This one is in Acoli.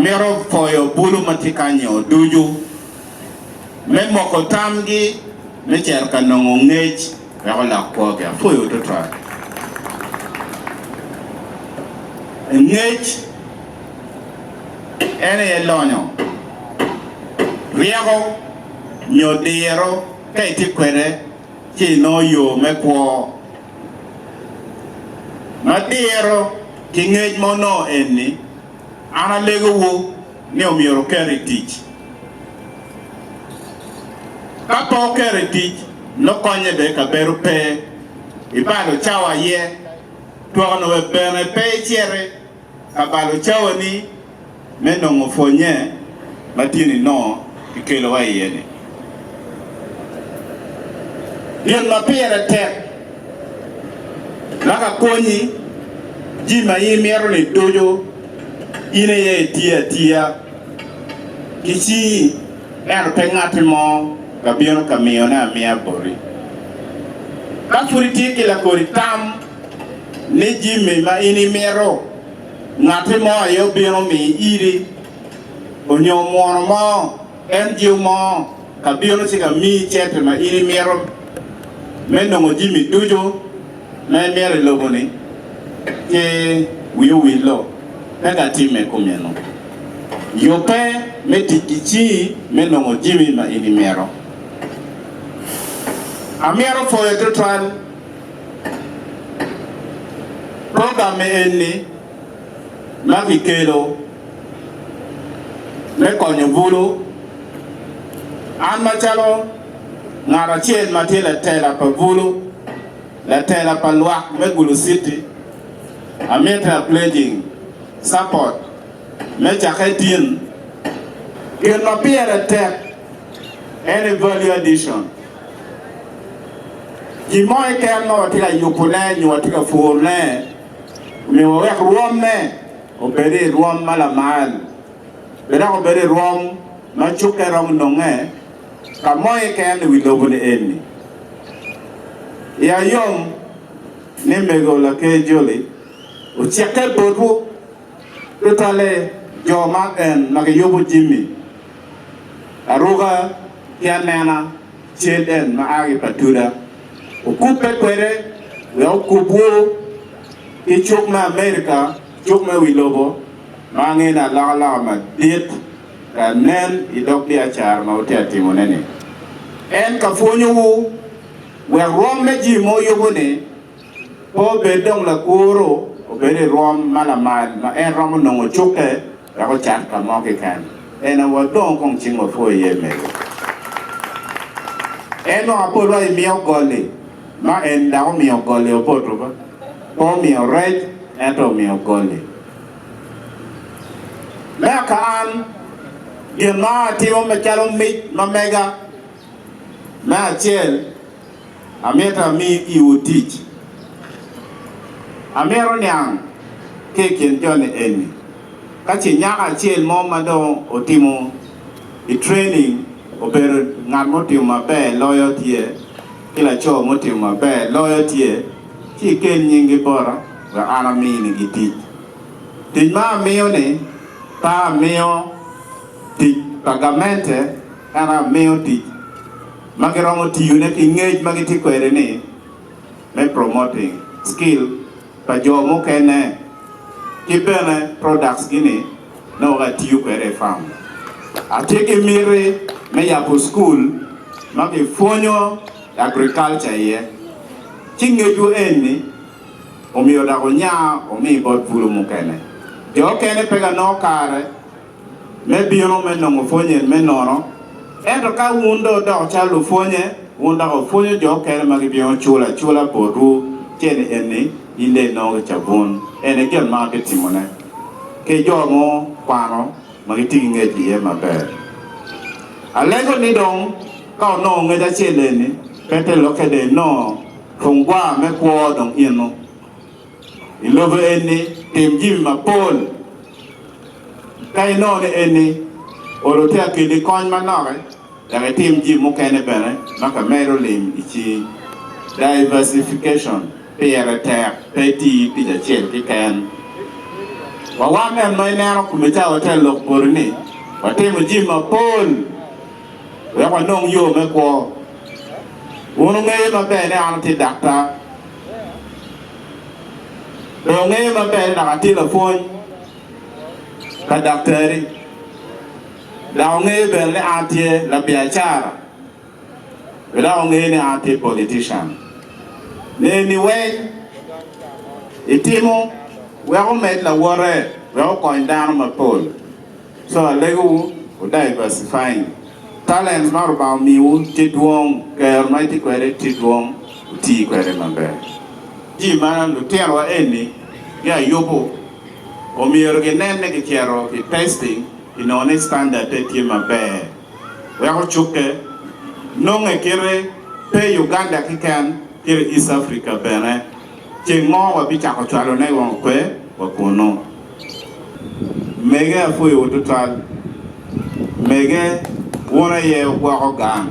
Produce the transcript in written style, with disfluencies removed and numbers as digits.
Amito pwoyo bulu ma tye kany-nyo ducu me moko tamgi me cito ka nongo ngec wek olok kwogi. Apwoyo tutwal. Ngec en aye lonyo, ryeko nyo diro ka itye kwede ci inongo yo me kwo ma diro ki ngec ma onongo eni. An alegowu ni omyero wuket i tic. Ka pe wuketo i tic, nongo konye bene kabedo pe. Ibalo cawa aye. Twak onongo bene pe iciti ka balo cawani me nongo pwonnye ma tyeni nongo kikelowa iye-ni. Gin ma pire tek ma ka konyi jami ma in imito-ni ducu in aye itiyo atiya ki cingi ento pe ngatti mo ka bino ka miyone amiya boti. Ka pud itye ki lakodi tam ni jami ma in imito ngatti mo aye obino omiyi iri onyo mwono mo, NGO mo ka bino ci ka miyi cente ma in imito me nongo jami ducu ma imito i lobo-ni ci wi owillo pe ka timme kumeno. Yubbe me tic ki cingi me nongo jami ma in imito. Amito pwoyo tutwal program eni ma kikelo me konyo bulu. An macalo ngat acel ma tye latela pa bulu, latela pa lwak me Gulu City, amite a pledging support me cakke tin. Gin ma pire tek en aye value addition. Gin mo keken ma watye ka yubone nyo watye ka purone omyero wawek rwomme obed i rwom ma lamal, be dok obed i rwom ma cukke romo nonge ka mo keken i wi lobo-ni eni. Iya yom ni Mego Laker Jolly ocikke botwu, tutwalle jo ma en ma giyubo jami aruka ki anena cal en ma a ki pa Tuda okubbe kwede wek okubwu ki cuk me Amerika, cuk me wi lobo ma angeyo ni alokaloka madit ka nen i dog biacara ma wutye ka timone-ni. En ka pwonyowu wek rwom me jami ma wuyubo-ni pe obed dong lakuru, obed i rwom ma lamal ma en romo nongo cukke wek ocat ka mo keken. En aye wadongo kong cing wapwo iye mego. En nongo apolwa imiyo goli ma en dok omiyo goli opoto ba. Pe omiyo rec ento omiyo goli. Me aka an gin ma atimo macalo mic ma mega me acel Amito ami iwu tic. Amito niang ki i kin joni eni, ka ce nyako acel mo ma dong otimo i training obedo ngat mutimo maber loyo tye, ki laco mutimo maber loyo tye, ci ikel nyinggi bota wek an aminigi tic. Tic ma amiyo-ni pe amiyo tic pa gamente, ento amiyo tic ma giromo tiyone ki ngec ma gitye kwede ni me promoting skill pa jo mukene ki bene products gi ni nongo ka tiyo kwede i farm. Atye ki miti me yabo school ma ki pwonyo agriculture iye ci ngecwu eni omyero dok onya omi bot bulu mukene. Jo okene pe ka nongo kare me bino me nongo pwonye me nono, ento ka wun dong wudoko calo lupwonye, wun dok wupwonyo jo okene ma gibino culo acula botwu, ci eni eni in dong inongo ki cabun. Eni gin ma abitimone ki jo mukwano ma gitye ki ngec iye maber. Alego ni dong ka wunongo ngec acel eni, pe te lokke dong inongo pungwa me kwo dong inu. I lobo eni, tim jami mapol. Ka inongo ni eni olo tye akeli kony manok-ki, dok itim jami mukene bene ma ka medo lim i cingi. Diversification pire tek, pe iti tic acel keken. Wa wan en ma ineno kome ca watye lok boti ni watimo jami mapol wek wanong yo me kwo. Wun wungeyo maber ni an atye daktar. Bene wungeyo maber ni dok atye lapwony pa daktari. Dok wungeyo bene ni an atye labiacara. Bene dok wungeyo ni an atye politician. Neni weng itimo wek omed lawote wek okony dano mapol. So alegowu wu diversifying talents ma Rubanga omiwu tye dwong, kero ma itye kwede tye dwong, wuti kwede maber. Jami ma lutinowa eni giayubo omyero ginen ni gicito i testing ginongo ni standard te tye maber wek ocukke nonge kite pe i Uganda keken kite i East Africa bene. Ceng mo wabicako cwalone woko kwe wa kunnu. Mege apwoyowu tutwal. Mege, wun aye wugwoko gang.